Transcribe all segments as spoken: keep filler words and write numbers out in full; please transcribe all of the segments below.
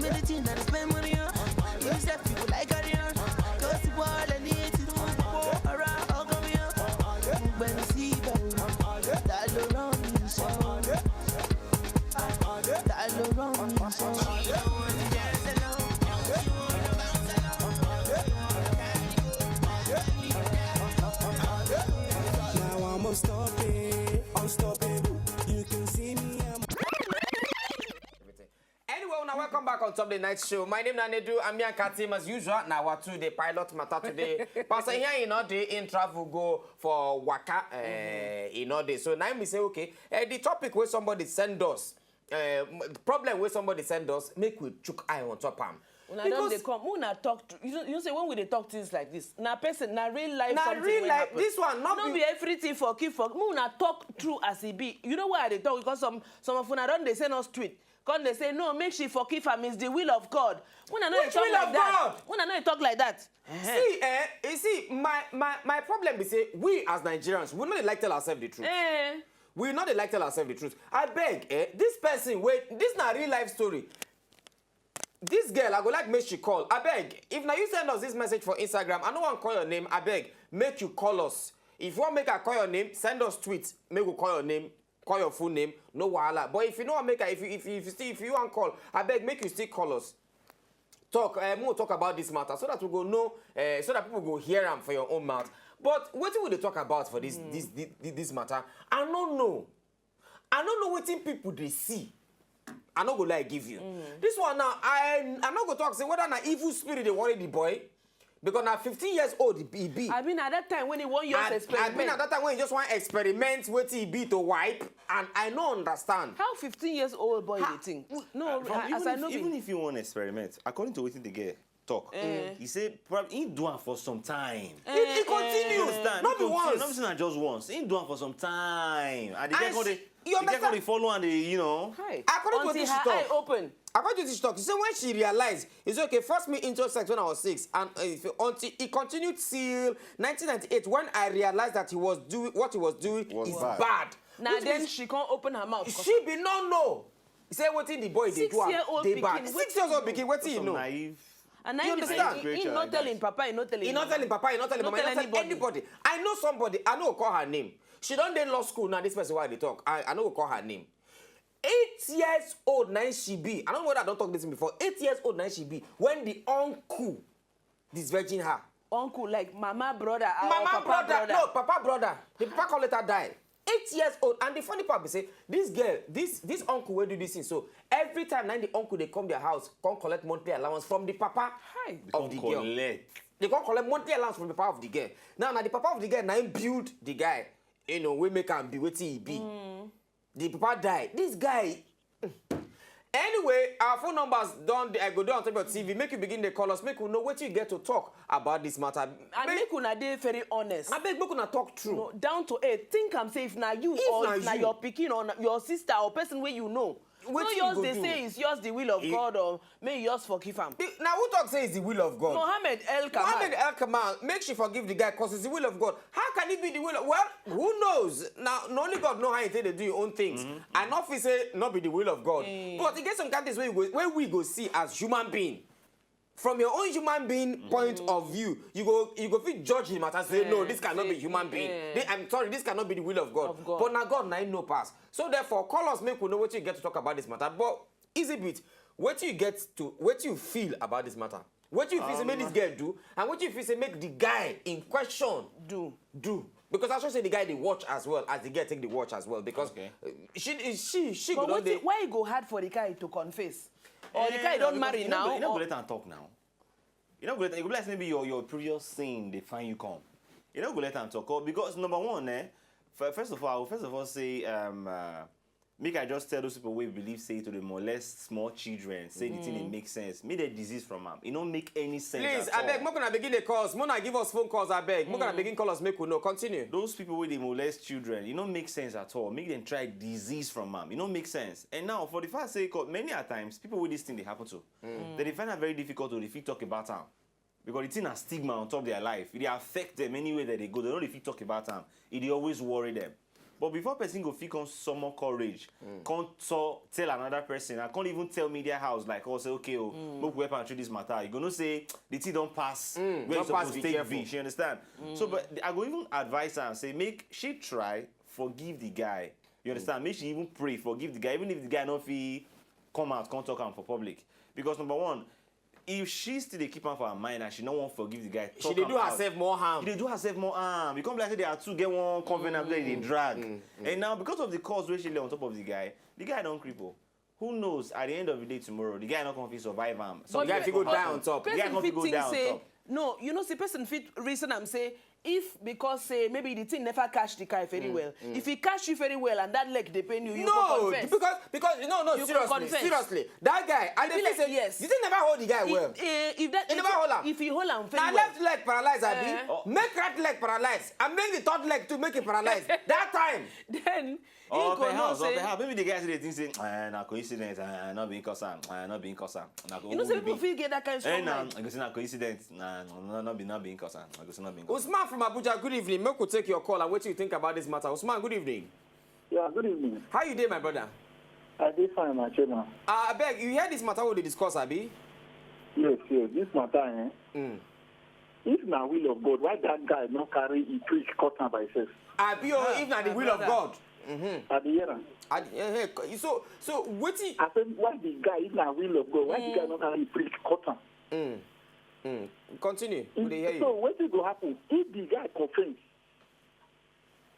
Anything that I spend money on, you said people like carry on. Cause the ball and the eighty room, all around, all going on. When you see, that low wrong, so. That low wrong, so. Now I'm unstoppable, unstoppable. You can see me, I'm Anyway, una welcome back on top the night show. My name na Nedu. I'm here, Katim, as usual. Now, what today? Pilot matter today. Pastor here, you know, the in travel go for waka. Uh, you know, this. So now we say, okay, uh, the topic where somebody send us, uh, m- the problem where somebody send us, make we chook eye on top am. Una don dey come. Una talk. Tr- you know, you know say when we dey talk things like this, na person, na real life Na something real wey life. Happen. This one no No be- be everything for keep for. Make una talk true as e be. You know why I dey talk? Because some some of una don dey send us tweet. Come dey say no, make she forgive am. It's the will of God. Una no dey Which talk will like of that. God? Una no dey talk like that. See, eh, you see, my, my, my problem be say we as Nigerians, we no dey like tell ourselves the truth. Eh. We no dey like tell ourselves the truth. I beg, eh, this person, wait, this na real life story. This girl, I go like make she call. I beg, if now you send us this message for Instagram, I no want call your name. I beg, make you call us. If you want make I call your name, send us tweets. Make we call your name, call your full name, no wahala. But if you no want make I, if you if you, if you still if you want call, I beg, make you still call us. Talk, uh, more talk about this matter so that we go know, uh, so that people go hear am for your own mouth. But what we dey talk about for this this, this this matter? I no know. I no know wetin people dey see. I no go lie give you. This one now, I I no go talk say whether na evil spirit dey worry the boy, because na fifteen years old he be. I mean, at that time when he wan use I, I experiment. mean, at that time when he just wan experiment wetin he be to wipe, and I no understand. How fifteen years old boy dey think? No, From- as I even, know if, even be. If you want experiment, according to wetin the girl talk, he say probably he do am for some time. It, it continues, Understand? not be He continue- once. Not be say na just once. He do am for some time. And the And girl come she- dey, you the girl come understand? dey follow and dey, you know. Hi. According to Until wetin she her eye talk, open. According to this talk, she say when she realized, it's okay. First, me into sex when I was six, and uh, if, until it continued till nineteen ninety-eight when I realized that he was doing what he was doing Was is bad. bad. Now Which then means she can't open her mouth. She be no know. Say wetin the boy dey do am Six-year-old dey bad. pikin, Six years old pikin, wetin you Some know? Naive. And now You he be understand? say he, he not tell him papa, he not tell him. He not tell him papa, he not tell him Not mama, he tell not tell anybody. Anybody. I know somebody. I no go call her name. She don dey law school now. This person wey I dey talk, I, I no go call her name. Eight years old na she be. I don't know whether I don talk this thing before. Eight years old na she be when the uncle disvirgin her. Uncle, like mama brother, our Mama papa brother, brother. No, papa brother. The papa come later die. Eight years old, and the funny part be say this girl, this this uncle wey do this thing. So every time na the uncle dey come their house, come collect monthly allowance from the papa Hi. of the girl. Collect. They come collect monthly allowance from the papa of the girl. Now, now the papa of the girl now him build the guy. You know, we make am be wetin he be. The papa die. This guy. Anyway, our phone numbers don dey- I go dey on top of T V. Make you begin dey call us. Make we know wetin you get to talk about this matter. And Make- make una dey very honest. I beg, make una talk true. No, down to earth. Think am say if na you If or na if na you. Your pikin or na, your sister or person wey you know. Wetin No you just go dey do? Say it's just the will of If- God or may you just forgive am. The- Now who talk say it's the will of God? Mohammed El Kamal. Mohammed El Kamal, make she forgive the guy because it's the will of God. How can it be the will of, well, who knows? Now, only God know how he take dey do your own things. I not fit say not be the will of God. But e get some kind things wey we go, wey we go see as human being. From your own human being point of view, you go you go fit judge the matter, say no, this cannot be human being. This- I'm sorry, this cannot be the will of God. Of God. But now God na him know pass. So therefore, call us, make we know what you get to talk about this matter. But easy bit, what you get to, what you feel about this matter? What you feel say make this girl do, and what you feel say make the guy in question Do. Do, because I should say the guy dey watch as well as the girl take the watch as well, because Okay. uh, she she she But go don what, dey. Why he go hard for the guy to confess? Or the guy Eh, don because marry you no now? go- You no go Or- let am talk now. You no go let am. You go be like say maybe your your previous sin dey find you come. You no go let am talk. Oh, because number one, eh, fir- first of all, I will first of all say, um, uh, make I just tell those people wey believe say to dey molest small children, say the thing dey make sense. Make dem desist from am. E no make any sense Please, at all. Abeg, make una begin dey call us. Make una give us phone calls, abeg. Make una begin call us, make we know. Continue. Those people wey dey molest children, e no make sense at all. Make dem try desist from am. E no make sense. And now, for the fact say, 'cause many a times, people wey this thing dey happen to, dem dey find am very difficult to dey fit talk about am. Because the thing na stigma on top their life. E dey affect them anywhere that they go. They no dey fit talk about am. E dey always worry them. But before person go fit come summon courage, come tell, tell another person, I can't even tell media house like, oh, say, okay, oh, make we help am through this matter. You go know say the thing don pass where don it's pass, supposed be to take careful. Be. You understand? So, but I go even advise her and say, make she try forgive the guy. You understand? Make she even pray, forgive the guy, even if the guy not fit come out, come talk am for public. Because number one, if she still dey keep am for her mind and she no wan forgive the guy, She talk dey am do out. herself more harm. She dey do herself more harm. You come be like say they are two get one covenant wey dey drag. And now because of the cause wey she lay on top of the guy, the guy don cripple. Who knows, at the end of the day tomorrow, the guy no come fit survive am. Some guy fit go die on top. The guy Person no fit fit go think die on say top. No, you know say person fit reason am say if because say maybe the thing never catch the guy very well. If he catch you very well and that leg dey pain you, you No, go confess. because because no no You go seriously confess. Seriously, that guy I Be dey like, say yes. You think never hold the guy If, well. eh, if that He if, never hold am. If he hold am very Na well, left leg paralyze abi. Eh. Make right leg paralyze and make the third leg too make it paralyze. That time. Then he Or go know perhaps, or say perhaps, maybe the guy say they think say, eh, na coincidence, eh, not being cause am, eh, not being cause am. Na go you know some people fit get that kind of Eh, strong na, mind. I go say na coincidence, na, no, not be, not being cause am. I go say not being cause am. Usman from Abuja, good evening. Make we take your call and what you think about this matter. Usman, good evening. Yeah, good evening. How you dey, my brother? I dey fine, my chairman. Uh, I beg, you hear this matter we dey discuss, abi? Yes, yes, this matter, eh? If na will of God, why that guy no carry e prick cut am by himself? Abi o, if na the My will of brother. God. I dey hear am. I, eh, eh, so so wetin? I say, why the guy, if na will of God, why the guy no carry e prick cut am? Mm, mm. Continue. We dey hear So you. Wetin go happen if the guy confess?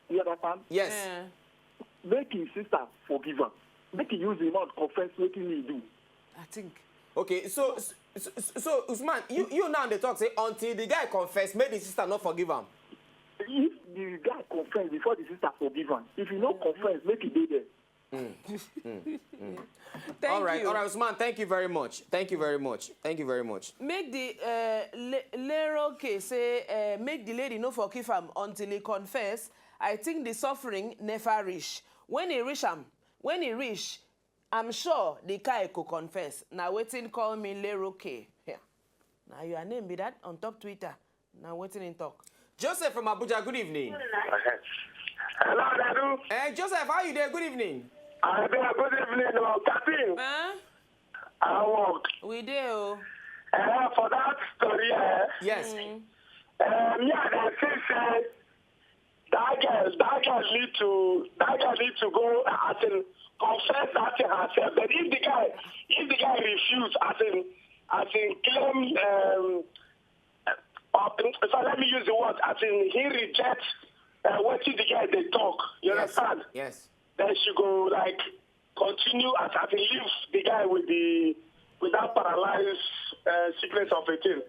You understand? Yes. Eh, Make his sister forgive am. Make he use him mouth confess wetin he do. I think. Okay, so so, so, so Usman, you you now dey talk say until the guy confess, make the sister not forgive am. If the guy confess before the sister forgive am, if he no confess, make he dey there. Thank All right, you. All right, Usman, thank you very much. Thank you very much. Thank you very much. Make the uh, Le- Lero K say uh, make the lady no forgive am until he confess. I think the suffering never reach. When he reach am, when he reach, I'm sure the guy go confess. Now waiting call me Lero K. Yeah. Now your name be that on top Twitter. Now waiting in talk. Joseph from Abuja, good evening. Hello, Dadu. Eh, Joseph, how you there? Good evening. I say good evening, uh, Captain. Huh? I work. We dey o. Uh, for that story, uh, Yes. uh, me I dey feel say that girl, that girl need to, that girl need to go as in confess that thing herself. But if the guy, if the guy refuse, as in, as in claim, um, uh, so let me use the word, as in he rejects uh, what the guy they talk. You Yes. Understand? Yes. Then she go like continue as I leave the guy with the with that paralyzed uh, sickness of a thing.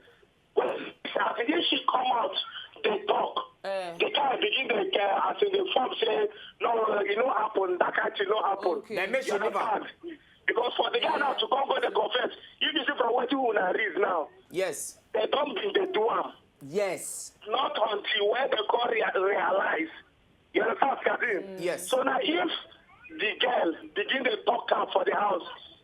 Well, I think she come out, they talk. Eh. The guy begin the uh, as in the form say, no, uh, it no happen. That kind thing no happen. Okay. Then make she You leave am. Understand? Because for the guy now to come go the confess, if you see from what you wanna read now, Yes. they don't been the do am. Yes. Not until when they come rea- realize. You understand, Captain? Yes. So now if the girl begin to talk am for the house,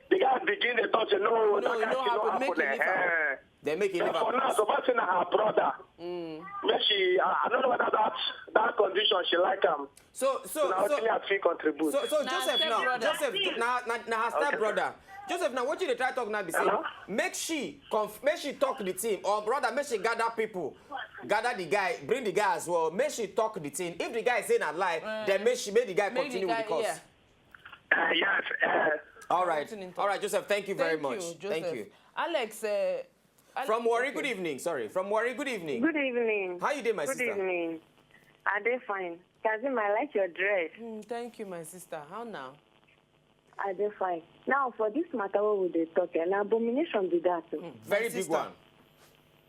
the guy begin to talk say, no, No, that it kind no thing no happen. Make happen. it leave am. Eh. Then make it But leave for am. Now, so person na her brother. Make she, I, I don't know whether that that condition she like am. So so Now so so, I fit contribute. so so Na Joseph step now. Brother. Joseph na na, na her step brother. Joseph, now what you dey try talk now be say Hello? Make she conf make she talk the thing or brother make she gather people, gather the guy, bring the guy as well. Make she talk the thing. If the guy say na lie, then make she make the guy Make continue the guy, with the course. Yeah. Uh, yes. Uh, All right. Continue. All right, Joseph. Thank you very Thank much. You, Thank Joseph. You. Alex. Uh, Ale- From Warri, okay. Good evening. Sorry, from Warri, good evening. Good evening. How you doing, my Good sister? Evening. I dey fine. Kazim, I like your dress. Mm, thank you, my sister. How now? I dey fine. Now, for this matter wey we dey talk, eh, na abomination be that. O. Very My big sister. One.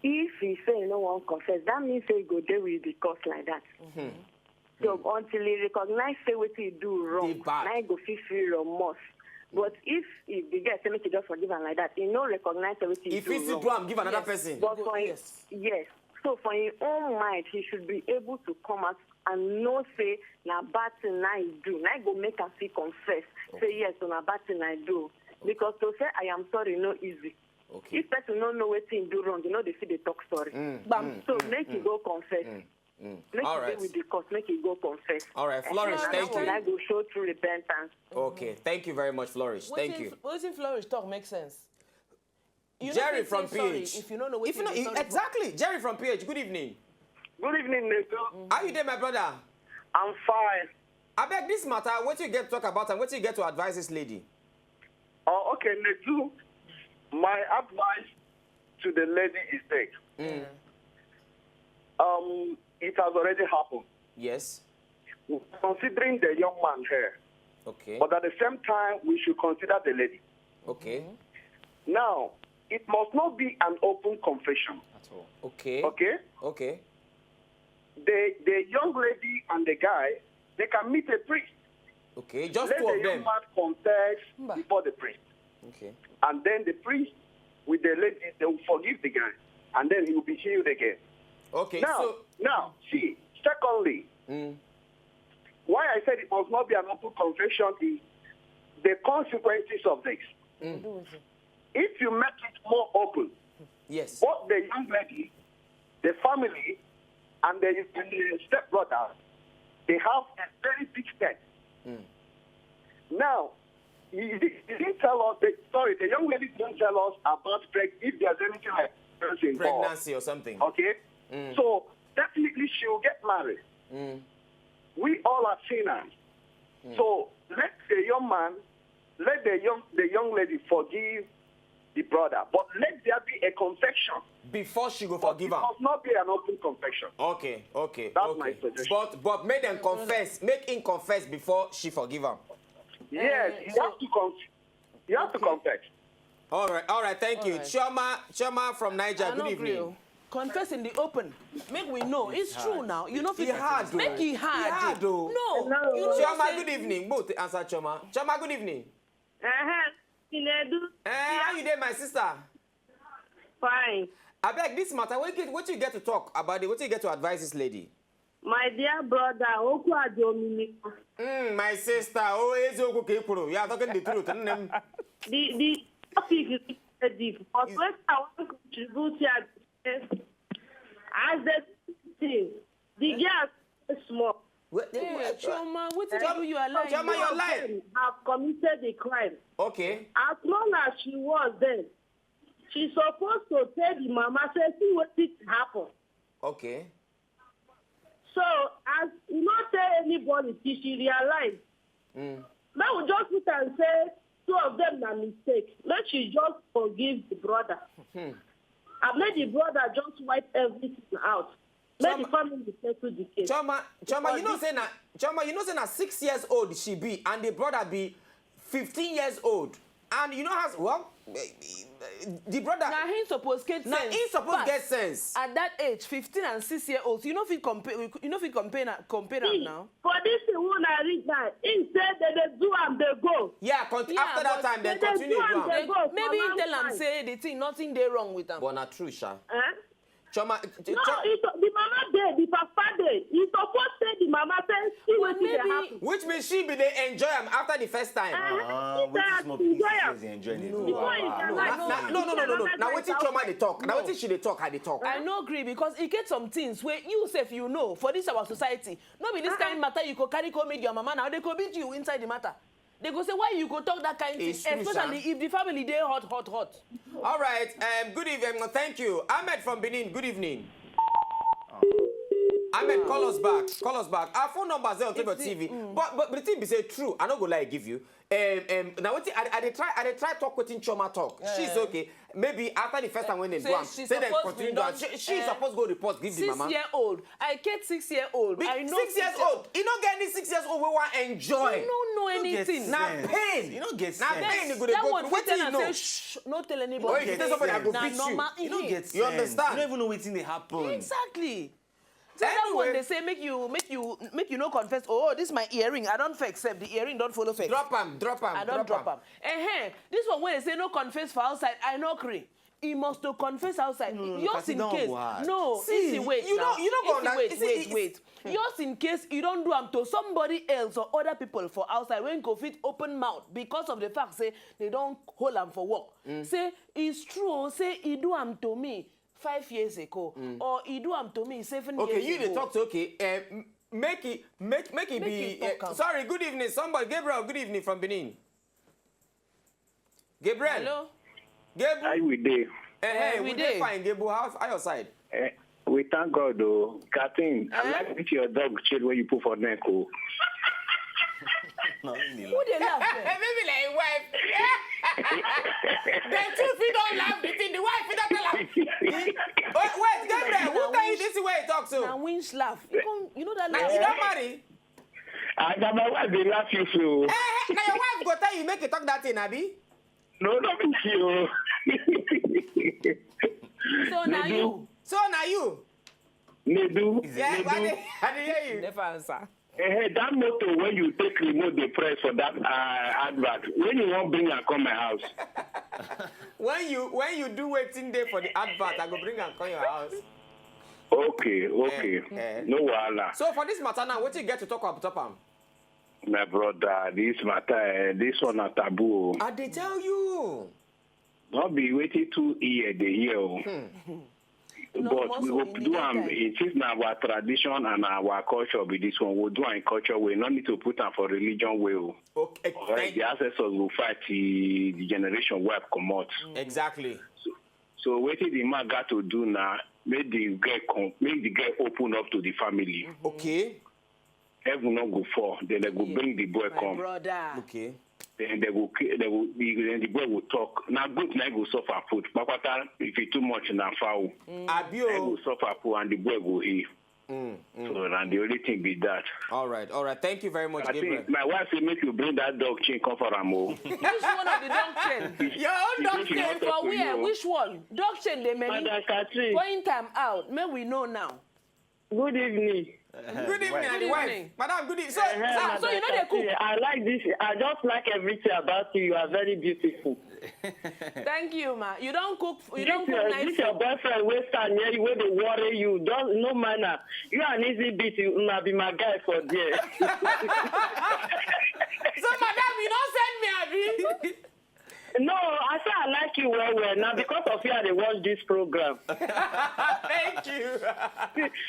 If he say he no wan confess, that means say he go dey with the cause like that. So until he recognize say wetin he do wrong, Dey bad. Na he go fit feel remorse. But if, if the girl say make he just forgive am like that, he no recognize say wetin he If do he still wrong. Do am, give another Yes. Person. But Go- for him, yes. Yes. So for him own mind, he should be able to come out and know say na bad thing na he do. Na he go make am fit confess. Say yes, so na bad thing I do. Because to say I am sorry no easy. Okay. If person no know wetin he do wrong, you know they fit dey talk sorry. Mm, Bam. mm, So mm, make he mm. Go confess. Mm. Make All e dey right. with the court, make e go confess. All right, Flourish, And thank that one you. I go show through repentance. Okay, thank you very much, Flourish. Thank you. Wetin Flourish talk make sense. You no Jerry fit from say sorry P H. If you no know If wetin you know, you dey sorry for. Exactly, Jerry from P H. Good evening. Good evening, Nedu. How you doing, my brother? I'm fine. I beg this matter. What you get to talk about and what you get to advise this lady? Oh, okay, Nedu. My advice to the lady is this. Um, it has already happened. Yes. Considering the young man here, Okay. But at the same time, we should consider the lady. Okay. Now, it must not be an open confession. Okay. Okay? Okay. The the young lady and the guy, they can meet a priest. Okay. Just Let two the of young them. man confess Mba. Before the priest, Okay. And then the priest with the lady, they will forgive the guy, and then he will be healed again. Okay. Now, So now, see. Secondly, mm, why I said it must not be an open confession is the consequences of this. Do wetin? If you make it more open, yes. both the young lady, the family, and the, and the stepbrother, they have a very big step. Now, he, he, he didn't tell us. The, sorry, the young lady didn't tell us about preg- if there's anything like pregnancy involved. Pregnancy or something. Okay, so definitely she will get married. We all are sinners. So let the young man, let the young the young lady forgive the brother, but let there be a confession. Before she go But forgive it him. Must not be an open confession. Okay. Okay. That's okay. My suggestion. But but make them confess. Make him confess before she forgive him. Yes, Eh, you so- have to con- you have to confess. All right. All right. Thank you. All right. Chioma. Chioma from Niger. I Good no agree evening. o. Confess in the open. Make we know. It's true now. You know, He hard o. Make it hard. He hard o. No. You know Chioma. say- Good evening. Both answer Chioma. Chioma. Good evening. Uh-huh. Chinedu, Eh, how you doing, my sister? Fine. I beg this matter. What you get? What you get to talk about it? What you get to advise this lady? My dear brother, Okwu Adomini, Mm, my sister. Oh, eziokwu ka ị kwuru. You are talking the truth. Nne m. The the topic is very deep, but what I want to contribute here is as the thing, the girl is small. Well, Hey, well, Chioma, what did Chioma- you do? You are lying. Chioma, your Some of life. Them have committed the crime. Okay. As small as she was then, she supposed to tell the mama say see wetin happen. Okay. So as you no tell anybody till she realize, Mm. Make we just put am say two of them na mistake. Make she just forgive the brother. And make the brother just wipe everything out. Make Chioma- the family settle the case. Chioma, Chioma, you know Because say na Chioma, you know say na six years old she be, and the brother be fifteen years old, and you know has well, eh, eh, the brother Na him suppose get na sense. he suppose Pass. Get sense. At that age, fifteen and six year old, you no fit compare. You no fit compare am. Compare am See, now. For this thing wey una read now, he say they dey do am, they go. Yeah, con- Yeah, after that but time, they they dey continue do do am, am. they go for Maybe he long tell am time. Say the thing, nothing dey wrong with am. But na true, sha. Eh? Chioma, No, Chioma, it, the mama dey, the papa dey. He suppose say the mama say see But wetin dey maybe- happen. which means she be dey enjoy am after the first time. Eh, Ah, he wetin say small he enjoy pikin am. sixes dey enjoy this No. thing? Before he Wow. realize Na- na- say no, no, no, no, no. realize Na say wetin it's Chioma outside. dey talk. Na No. Wetin she dey talk. I dey talk. I no agree because e get some things wey you sef you know for this our society. No be this kind matter you go carry come meet your mama now. They go beat you inside the matter. They go say why you go talk that kind thing, It's true, especially sha. If the family dey hot, hot, hot. All right. Um, good evening. Thank you, Ahmed from Benin. Good evening. Ahmed, call us back. Call us back. Our phone numbers dey on top of It's the- T V. But but the thing be say true. I no go lie give you. Um, um, now what I, I dey try I dey try talk wetin Chioma talk. She's okay. Maybe after the first time when they Say do am, she say they suppose continue be do am. done, She, she eh, suppose go report give the Six mama. Year old. I get six year old. Be- I know six years old. You no get any six years old wey wan enjoy. You no know You no get anything. Na sense. pain. You no get sense. Na pain you go dey That go one through. fit tell Wetin you am know? say shh, no tell Or anybody. if you tell somebody, I go Na beat you. Normal, You no eh, get sense. You understand? You no even know wetin dey happen. Exactly. So that one Anyway. They say make you make you make you no confess. Oh, this my earring. I don't vex. Sef. The earring don't follow vex. Drop am, drop am. I don't drop am. Eh, this one wey they say no confess for outside. I no agree. He must to confess outside. No, no, no, Yours Cassie, in don't case. go hard. No, See, easy wait. You know, Now. You know, Easy, wait, see, wait, it's- wait. Yours in case you don't do am to somebody else or other people for outside when go fit open mouth because of the fact say they don't hold am for work. Say it's true. Say he do am to me. five years ago, or he do am to me seven years ago. Okay, you dey talk to, okay, uh, make it make make it be. Uh, sorry, good evening, somebody. Gabriel, good evening from Benin. Gabriel. Hello. Gabriel. How we dey? Eh, eh, we dey fine, Gabriel. How, how your side? Eh, we thank God, though. Kathleen, I like this your dog chain wey you put for neck, oh. Who dey laugh there? Maybe like him wife. The two fit don laugh the thing. The wife fit don tell am. Wait, wait, Gabriel, who tell you this way you talk so? Na winch laugh. You come, you know that laugh. Na you don marry? Ah, na my wife dey laugh you so. Eh, eh, na your wife go tell you make you talk that thing, abi? No, no be you. So na you. So na you. Nedu. Yeah, Nedu. I dey, I dey hear you. Never answer. Eh, eh, that motor when you take remote dey press for that uh, advert, when you wan bring am come my house. When you when you do wetin dey for the advert, I go bring am come your house. Okay, okay. Eh, eh. No wahala. So for this matter now, wetin you get to talk on top am? My brother, this matter, eh, this one na taboo. I dey tell you. No be wetin two ear dey hear o. But we go do am. It is na our tradition and our culture be this one. We do am in culture way. No need to put am for religion way o. Okay. Alright, the ancestors go fight till the generation wipe comot. Exactly. So, so wetin the man got to do now, make the girl come, make the girl open up to the family. Okay. Heaven no go fall. Then they go bring the boy come. My brother. Okay. Then they go, ki- they go, the, then the boy will talk. Now good, now go suffer put. Kpakpata, if it too much, na foul. Abi o. Go suffer put, and the boy go heal. Mm, mm. So now the only thing be that. All right, all right. Thank you very much, Gabriel. My wife say make you bring that dog chain come for am o. Which one of the dog chain? Your own dog chain. For where? Which one? Dog chain dey many. Madam Kathleen. Point am out. Make we know now. Good evening. Good evening, and the wife. Madam, good evening. So, so, so you know they cook. I like this. I just like everything about you. You are very beautiful. Thank you, ma. You don't cook. You don't cook nice. This your boyfriend wey stand near you, wey dey worry you. Don't no manner. You and Easy Beat, you una be my guy for there. So, madam, you don't send me, abi? No, I say I like you well, well. Now because of you, I dey watch this program. Thank you.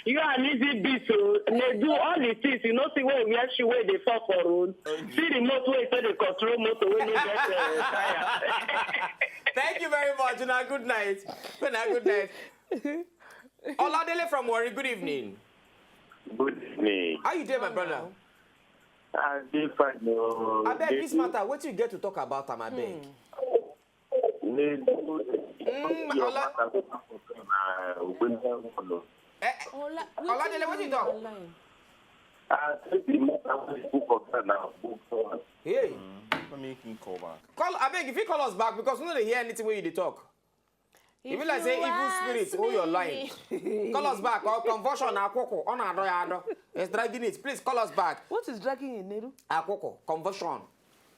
You and Easy Beat, so they do all the things. You know, see where we are, she where they fall for road. See the motor wey say they control motor wey no get uh, tire. Thank you very much. Una good night. Una good night. Oladele from Warri, good evening. Good evening. How you doing, my brother? I dey fine o. Abeg, this matter, wetin you get to talk about am, abeg? Mm, Ola- Eh, Ola- Oladele, wetin you talk? I say the matter wey you put for ground na book one. Hey. Mm, let me call back. Call, abeg, if you call us back, because we no dey hear anything wey you dey talk. E be like say evil spirit hold your line. Call us back. Or conversion, akwụkwọ, ọ na-adọ ya adọ. It's dragging it. Please call us back. What is dragging it, Nedu? Akwụkwọ, conversion.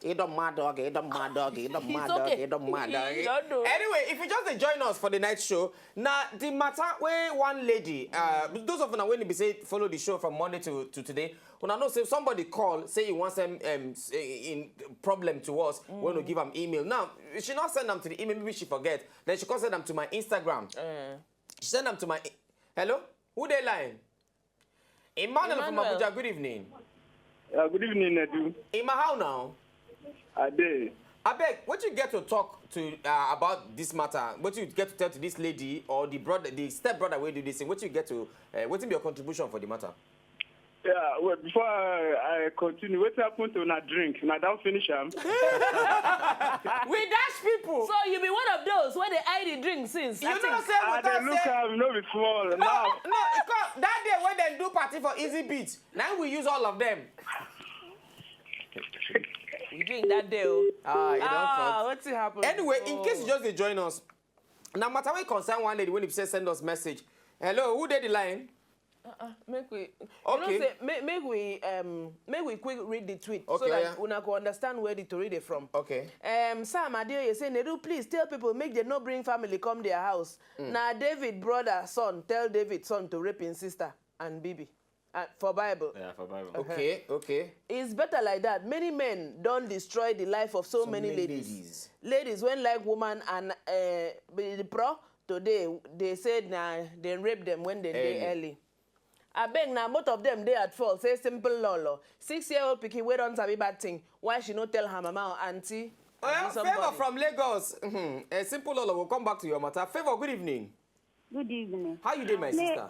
Ịdọ mmadụ ọgụ, ịdọ mmadụ ọgụ, ịdọ mmadụ ọgụ, ịdọ mmadụ ọgụ. Anyway, if you just dey join us for the night show, now the matter where one lady, uh, those of una wey be say follow the show from Monday to, to today, una know say somebody call, say he wants them um, s- in problem to us, when we give am email. Now, she not send them to the email, maybe she forget. Then she come send them to my Instagram. She send them to my e- Hello? Who dey line? Emmanuel from Abuja, good evening. Yeah, good evening, Nedu. Emma, how now? I dey. Abeg, what you get to talk to uh, about this matter? What you get to tell to this lady or the brother, the step brother wey do this thing? What you get to? Uh, what be your contribution for the matter? Yeah, well, before I, I continue, what happened to una drink? Una don finish am? We dash people. So you be one of those wey dey hide the drink since? You know say I dey look am, no be small. No, no, that day when dem do party for Easy Beat, now we use all of them. We drink that day o. Ah, e don cut. Wetin happen? Anyway, in case you just dey join us, na matter wey concern one lady wey be say send us message. Hello, who dey the line? Uh-uh, make we okay. You know say, make, make we um make we quick read the tweet so that una go understand where the tori dey from. Okay. Um, Sam Adeoye say, Nedu, please tell people make they no bring family come their house. Mm. Na David brother son tell David son to rape his sister and Bibi. Uh, for Bible. Yeah, for Bible. Okay, okay. It's better like that. Many men don't destroy the life of so, so many, many ladies. Ladies. Ladies, when like woman and uh, be the pro, today, they said na dem rape them when they dey early. Abeg, na both of them dey at fault. Say simple lolo. Six-year-old pikin wey don sabi bad thing, why she no tell her mama or auntie? Abi somebody? Favor from Lagos. Mhm. A simple lolo. We'll come back to your matter. Favor, good evening. Good evening. How you dey, my sister?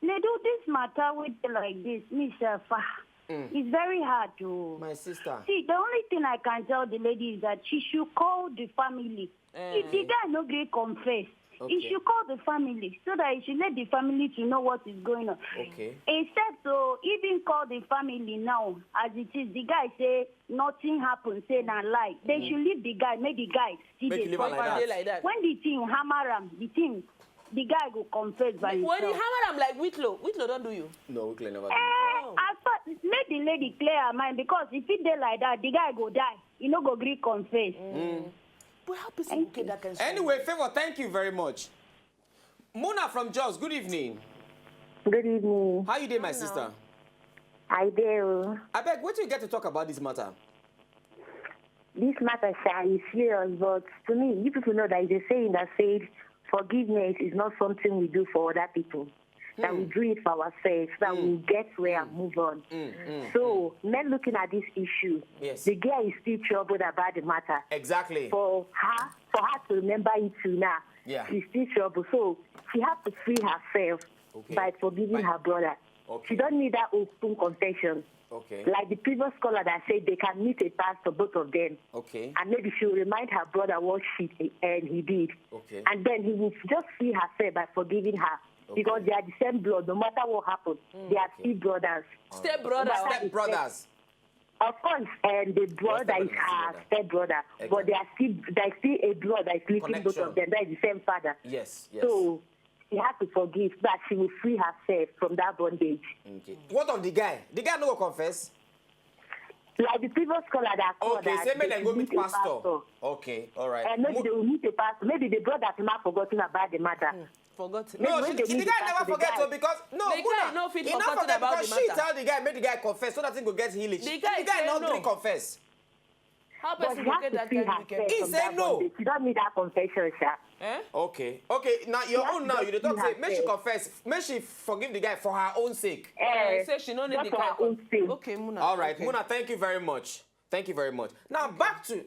Nedu, this matter wey dey like this, me sef, ah, it's very hard o. My sister. See, the only thing I can tell the lady is that she should call the family. If the guy no gree confess, he should call the family so that he should let the family to know what is going on. Okay. Except to even call the family now, as it is, the guy say nothing happened, say na lie. They should leave the guy, make the guy see. Make the you leave am like that. When the thing hammer am, the thing, the guy go confess by himself. When he hammer am like Whitlow, Whitlow don't do you. No, Whitlow never do. Eh, as far, make the lady clear her mind, because if it dey like that, the guy go die. He no go gree confess. But how person go get that kind of... Anyway, Favor, thank you very much. Muna from Jos, good evening. Good evening. How you dey, my sister? I dey o. Abeg, wetin you get to talk about this matter? This matter, sha, is serious, but to me, you people know that it's a saying that said, "Forgiveness is not something we do for other people, that we do it for ourselves, that we get where and move on." So, men looking at this issue, the girl is still troubled about the matter. Exactly. For her, for her to remember it till now, she's still troubled. So, she has to free herself by forgiving her brother. She don't need that open confession. Okay. Like the previous caller that said, they can meet a pastor, both of them. Okay. And maybe she will remind her brother what she and he did. Okay. And then he will just free herself by forgiving her. Okay. Because they are the same blood, no matter what happened. They are still brothers. Step brother. No matter the step. Step brothers. Of course, and the brother is her step brother, but they are still, there is still a blood that is linking both of them. That is the same father. Yes, yes. So she has to forgive, that she will free herself from that bondage. Okay. What of the guy? The guy no go confess? Like the previous caller that called, okay, say make dem go meet pastor. Okay, all right. And maybe they will meet a pastor. Maybe the brother has not forgotten about the matter. Forgotten. No, the guy never forget, so because, no, the guy no fit forget because she tell the guy, make the guy confess so that he go get healing. The guy no gree confess. How person go get that kind of wicked? He say no. She don't need that confession, sha. Eh? Okay, okay. Now your own now. You dey talk say make she confess, make she forgive the guy for her own sake. Eh, say she no need the guy. Okay, Muna. All right, Muna. Thank you very much. Thank you very much. Now back to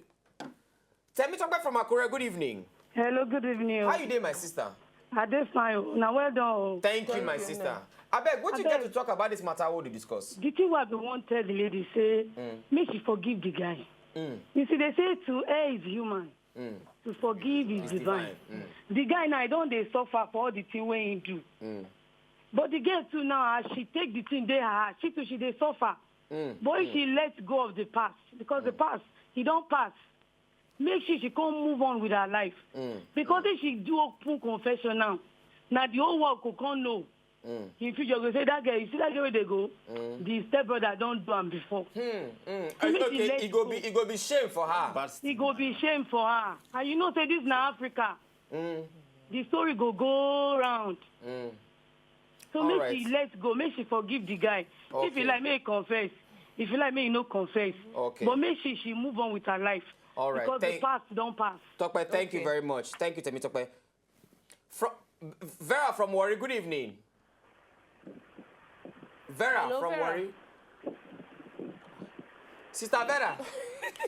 Temi Tope from Akure. Good evening. Hello, good evening. How you dey, my sister? I dey fine o. Na well done o. Thank you, my sister. Abeg, what you get to talk about this matter we dey discuss? The thing wey I bin wan tell the lady say, make she forgive the guy. You see, they say to err is human, to forgive is divine. The guy now, he don dey suffer for all the thing wey he do. But the girl too now, as she take the thing dey her heart, she too, she dey suffer. But if she let go of the past, because the past, he don pass, make sure she come move on with her life. Because if she do open confession now, na the whole world go come know. In future, go say, "That girl, you see that girl wey dey go? The step brother don do am before." So make she let go. It go be, it go be shame for her. It go be shame for her. And you know say this na Africa. The story go go round. So make she let go, make she forgive the guy. If he like, make he confess. If he like, make he no confess. Okay. But make she, she move on with her life. All right. Because the past don pass. Tope, thank you very much. Thank you, Temi Tope. From Vera from Warri, good evening. Vera from Warri. Sister Vera.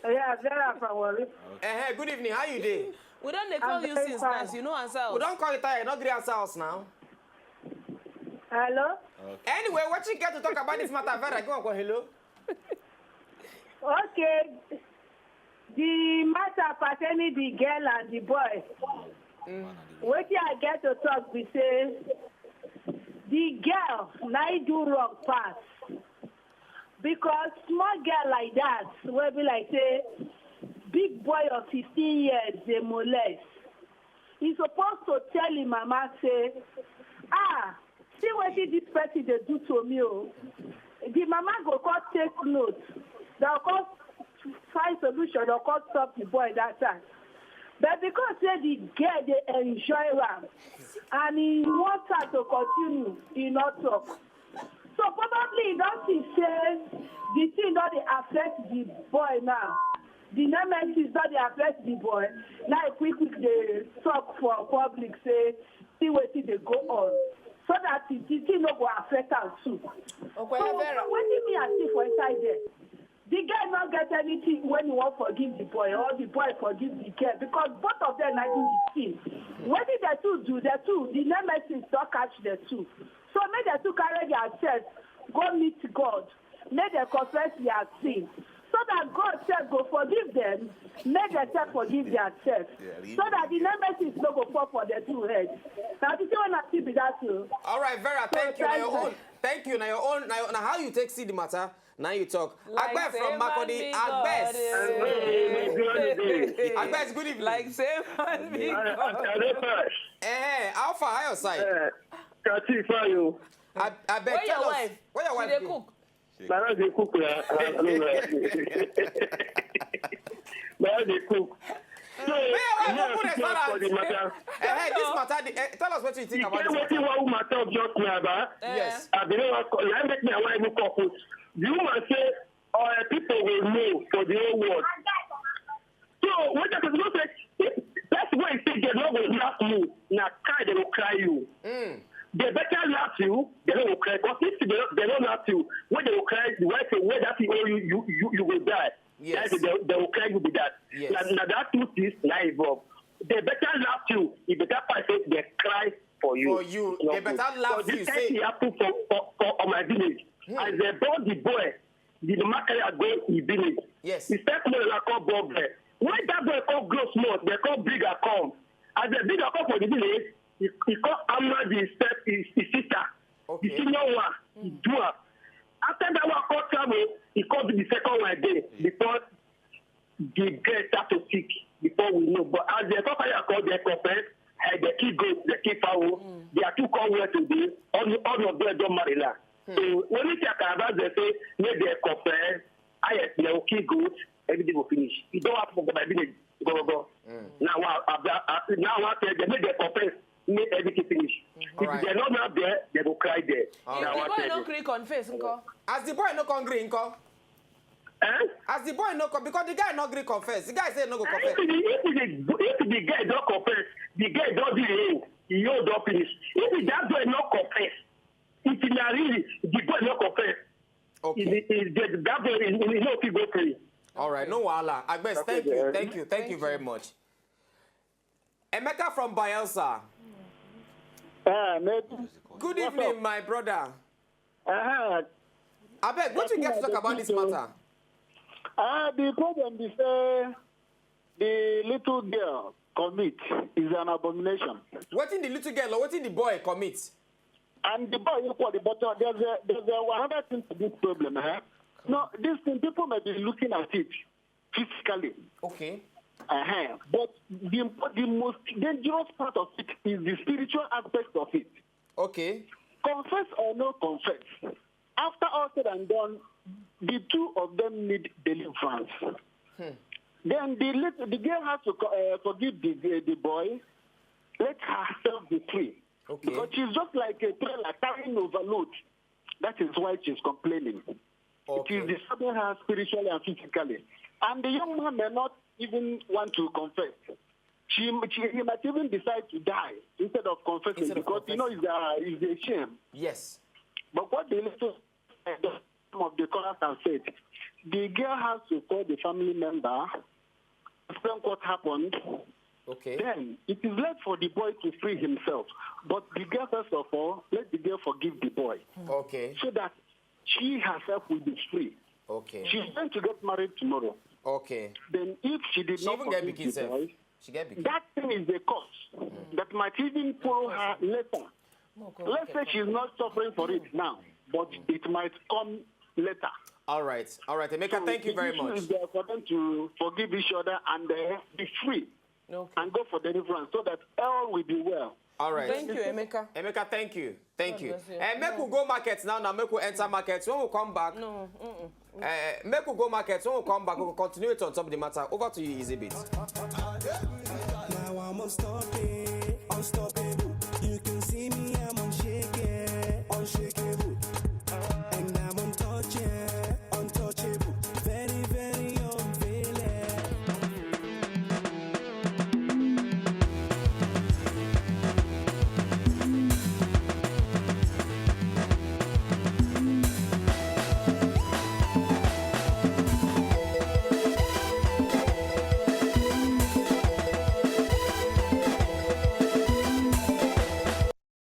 Yeah, Vera from Warri. Eh, good evening. How you dey? We don dey call you since now, you no answer us. We don call you tire, you no gree answer us now. Hello? Anyway, what you get to talk about this matter, Vera? Go on, go hello. Okay. The matter pertaining the girl and the boy. Wetin I get to talk be say, the girl na e do wrong pass. Because small girl like that, wey be like say big boy of fifteen years dey molest, he suppose to tell him mama say, "Ah, see wetin this person dey do to me o." The mama go come take note. Dem go come find solution, dem go come stop the boy that time. But because say the girl dey enjoy am and he want her to continue, he no talk. So probably he don see say the thing don dey affect the boy now. The nemesis don dey affect the boy. Now e quick quick dey talk for public say see wetin dey go on, so that the the thing no go affect am too. So Okwayavera. Wetin me I see for inside there, the girl no get anything when he wan forgive the boy or the boy forgive the girl, because both of them na do the thing. Wetin the two do, the two, the nemesis don catch the two. So make the two carry their chest go meet God, make dem confess their sin, so that God sef go forgive them, make dem sef forgive their chest, so that the nemesis no go fall for the two head. Na the thing wey I see be that o. All right, Vera, thank you. Now your own. Thank you. Now your own. Now, now how you take see the matter? Now you talk. Like Agbe say from man Makurdi. be God, Agbes. eh. Agbes, good evening. Like say man be God. Eh, how far? How your side? Kati Fayo. I, I beg, Where tell your us. Wife? Where your She wife dey dey? Cook. Nana dey cook na. Nana dey cook. So, Where your wife now open she talk for the restaurant? matter. Eh, eh, this matter. The, eh, tell us what you You think about get this wetin matter. One woman talk just now, ba? Yes. I bin no wan call. I make my wife even call put. The woman say, "Our people will know for the whole world." So wetin I suppose say? If person wey say dem no go laugh you, na cry dem go cry you. Mm. They better laugh you, they no go cry. Because if they no, they no laugh you, when they go cry, the wife say, "Where that thing owe you, you, you, you go die." Yes. That is, they, they go cry you be that. Yes. Na, na that two things na involve. They better laugh you. E better pass say they cry for you. For you. It's not They good. Better laugh But this you, kind say thing happen for for for, for my village. As they born the boy, the mama carry am go e village. Yes. The stepmother na come born boy. When that boy come grow small, they come bring am come. As they bring am come for the village, he, he come hammer the step his, his sister. Okay. The senior one, he do am. After that one come travel, he come do the second one again before the girl start to sick. Before we know, but as they come carry am come, they confess, eh, they kill goat, they kill fowl. They are two come well today. All, all of them don marry now. So only thing I can advise them say make they confess. Yes, they will kill goat. Everything will finish. E don happen for my village. Go go go. Now I, I, I, now I tell them make they confess. Make everything finish. If Alright. They no now there, they go cry there. Alright. Now If I the boy tell no you. Gree confess, nko. As the boy no come gree, nko. Eh? As the boy no come, because the guy no gree confess. The guy say no go If confess. the if the if the guy don confess, the guy don do him, he own don finish. If the that boy no confess, if na really the boy no confess, Okay. if the, if the, that boy he, he no fit go free. All right, no wahala. Agbes, Okay, thank you, yeah. Thank you, thank you very much. Emeka from Bayelsa. Ah, maybe. Good evening, my brother. Uh-huh. Abeg, what you get to talk about this matter? Uh, the problem is uh, the little girl commit is an abomination. Wetin the little girl or wetin the boy commit? And the boy equally, but uh, there's a there's a, another thing to this problem. Eh? No, this thing people may be looking at it physically, Okay. uh-huh. But the the most dangerous part of it is the spiritual aspect of it. Okay. Confess or no confess, after all said and done, the two of them need deliverance. Then the lit- the girl has to co- uh, forgive the, the the boy, let herself be free. Okay. Because she's just like a trailer carrying overload. That is why she's complaining. It is Okay. Disturbing her spiritually and physically. And the young man may not even want to confess. She, she, he might even decide to die instead of confessing Instead of because you know confessing. It's, a, it's a shame. Yes. But what the little some of the callers have said, the girl has to call the family member, explain what happened. Okay. Then it is left for the boy to free himself. But the girl, first of all, let the girl forgive the boy Okay. so that she herself will be free. Okay. She's going to get married tomorrow. Okay. Then if she did She not even get forgive pikin the sef. boy, She get pikin. That thing is a cause that might even follow her later. Let's say she's not suffering for it now, but it might come later. All right. All right, Emeka. Thank you The very issue much. Is there for them to forgive each other and uh, be free Okay. And go for deliverance so that all will be well. All right. Thank you, Emeka. Emeka, thank you. Thank God you. Bless you. And make we go market now. Now make we enter market. When we come back, No. Mm-mm. uh, make we go market. When we come back, we will continue it on top of the matter. Over to you, Easy Beat. Now I'm unstoppable, unstoppable.